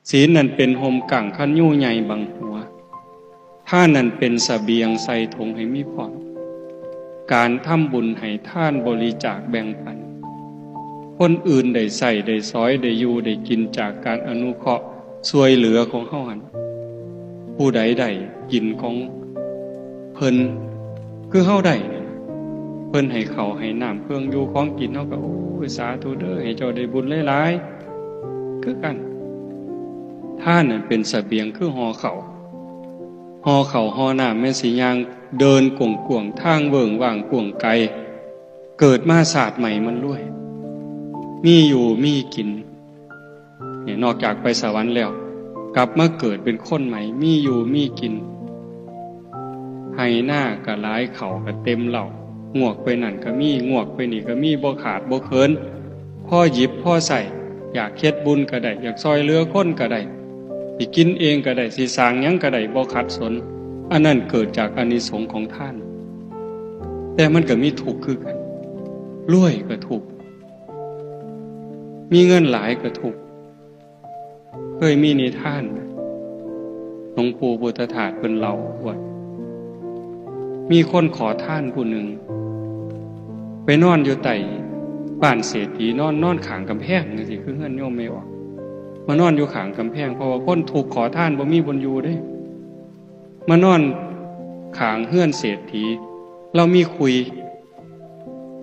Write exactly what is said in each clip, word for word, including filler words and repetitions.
ศีลนั้นเป็นฮ่มกั้งคันยูใหญ่บังหัว ทานนั้นเป็นเสบียงใส่ถุงให้มีพร้อม การทำบุญให้ทานบริจาคแบ่งปัน คนอื่นได้ใช้ได้สอยได้อยู่ได้กินจากการอนุเคราะห์ช่วยเหลือของเฮาหั่น ผู้ใดได้กินของเพิ่น คือเฮาได้นี่ล่ะ เพิ่นให้ข้าวให้น้ำเครื่องอยู่ของกิน เฮาก็ โอ้ย สาธุเด้อ ให้เจ้าได้บุญหลายๆ คือกัน ทานนั่นเป็นเสบียงคือห่อข้าว ห่อข้าวห่อน้ำ แม่นสิย่างเดินกว้างๆ ทางเวิ้งว้างกว้างไกล เกิดมาชาติใหม่มันรวย มีอยู่มีกิน เนี่ย นอกจากไปสวรรค์แล้ว กลับมาเกิดเป็นคนใหม่ มีอยู่มีกิน ไฮ่นาก็หลาย ข้าวก็เต็มเล้า งวกไปนั่นก็มี งวกไปนี่ก็มี บ่ขาดบ่เขิน พอหยิบพอใช้ อยากเฮ็ดบุญก็ได้ อยากซ่อยเหลือคนก็ได้ สิกินเองก็ได้ สิสร้างหยังก็ได้ บ่ขัดสน อันนั้นเกิดจากอานิสงส์ของทาน แต่มันก็มีทุกข์คือกัน รวยก็ทุกข์ มีเงินหลายก็ทุกข์ เคยมีนิทาน หลวงปู่พุทธทาสเพิ่นเล่าว่า มีคนขอทานผู้หนึ่ง ไปนอนอยู่ใต้บ้านเศรษฐี นอน นอนข้างกำแพงจั่งซี้ คือเฮือนโยมแม่ออก มานอนอยู่ข้างกำแพง เพราะว่าคนทุกข์ขอทานบ่มีบ่อนอยู่เด้ มานอนข้างเฮือนเศรษฐี ลาวมีคุย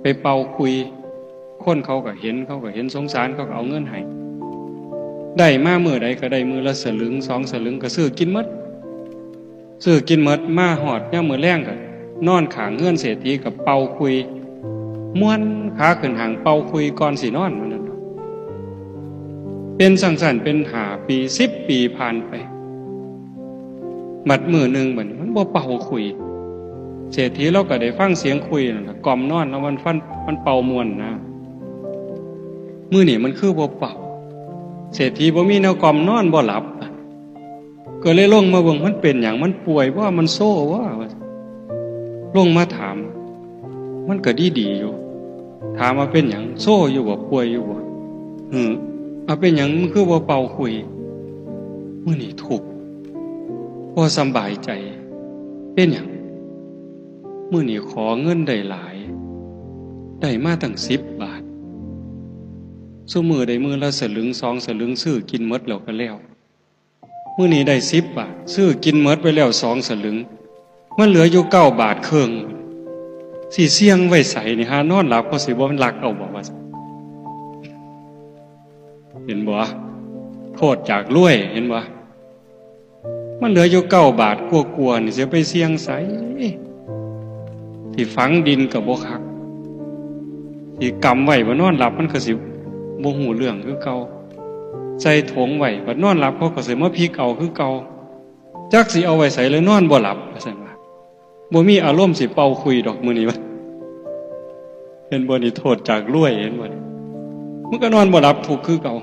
ไปเป่าคุย คนเขาก็เห็น เขาก็เห็นสงสาร เขาก็เอาเงินให้ ได้มามื้อใดก็ได้มื้อละสลึงสองสลึง ก็ซื้อกินหมด ซื้อกินหมด มาฮอดยามมื้อแลงก็นอนข้างเฮือนเศรษฐีก็เป่าคุย ม่วนขาขึ้นห้างเป่าคุยก่อนสินอน ว่าซั่นเนาะ เป็นจั่งซั้นเป็นห้าปี สิบปีผ่านไป บัดมื้อหนึ่งบัดนี้มันบ่เป่าคุย เศรษฐีลาวก็ได้ฟังเสียงคุยนั่นล่ะ กล่อมนอน แล้วมันฟัน มันเป่าม่วนนะ มื้อนี้มันคือบ่เป่า เศรษฐีบ่มีแนวกล่อมนอนบ่หลับ ก็เลยลงมาเบิ่ง มันเป็นหยัง มันป่วยบ่ มันโซบ่ ว่า ลงมาถาม มันก็ดีๆ อยู่ ถามว่าเป็นหยัง โซอยู่บ่ ป่วยอยู่บ่ หือ เอาเป็นหยัง มึงคือบ่เป่าคุย มื้อนี้ทุกข์ บ่สำบายใจ เป็นหยัง มื้อนี้ขอเงินได้หลาย ได้มาตั้งสิบบาท ซุมื้อได้มื้อละสลึงสองสลึง ซื้อกินหมดแล้วก็แล้ว มื้อนี้ได้สิบบาท ซื้อกินหมดไปแล้วสองสลึง มันเหลืออยู่เก้าบาทครึ่ง สิเสี่ยงไว้ไสนี่ หานอนหลับเขาสิบ่ลักเอาบ่ ว่าซั่น เห็นบ่ โทษจากรวย เห็นบ่ มันเหลืออยู่เก้าบาทกว่าๆ นี่ สิไปเสี่ยงไส สิฝังดินก็บ่คัก สิกำไว้ บัดนอนหลับมันก็สิบ่ฮู้เรื่องคือเก่า ใส่ถุงไว้ บัดนอนหลับเขาก็สิมาพิกเอาคือเก่า จักสิเอาไว้ไสเลย นอนบ่หลับ ว่าซั่นว่า บ่มีอารมณ์สิเป่าคุยดอกมื้อนี้ว่า เห็นบ่นี่ โทษจากรวย เห็นบ่นี่ มันก็นอนบ่หลับ ทุกข์คือเก่า